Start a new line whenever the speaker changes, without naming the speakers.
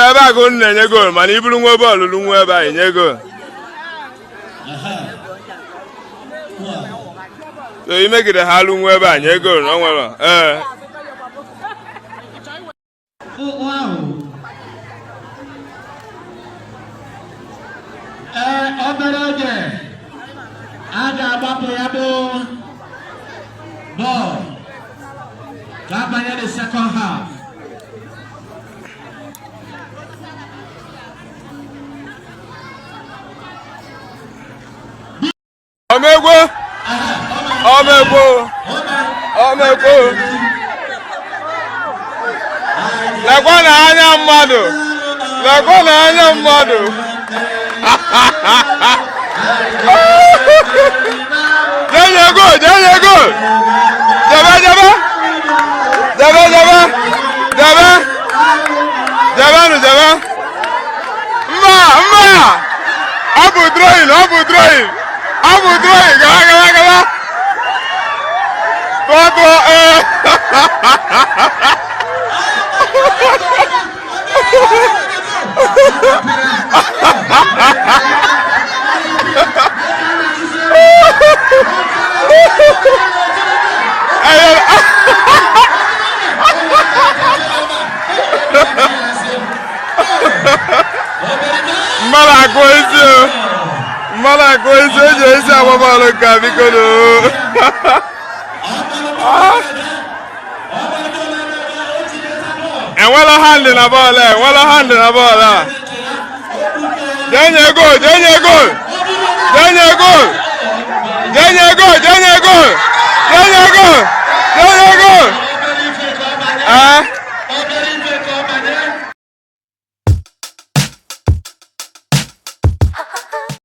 Ebe a ka unu na-enye goal, mana iburu nwa bọọlụ lu nwa ebe a enye goal. So imegide ha lu nwa ebe a nye goal na o nwere ee.
Ee, obere oge a ga-agbapụ ya bụ bọọlụ ga-abanye the second half.
Omegwo, omegwo, omegwo. Lekwa na anya mmadụ, lekwa na anya mmadụ. Jee nye goal, jee nye goal. Jebe, jebe. Jebe, jebe. Jebe. Jebenụ, jebe. Mba, mba. Ọ bụ throw-in, ọ bụ throw-in. Ọ bụ throw-in, gaba, gaba, gaba. Tụọ, tụọ, ee. Mmadụ akụ isi o. Mmadụ akụ isi eji esi agba bọọlụ nke a, biko nụ. Enwela hand na bọọlụ a, enwela hand na bọọlụ a. Jee nye goal, jee nye goal. Jee nye goal. Jee nye goal, jee nye goal. Jee nye goal.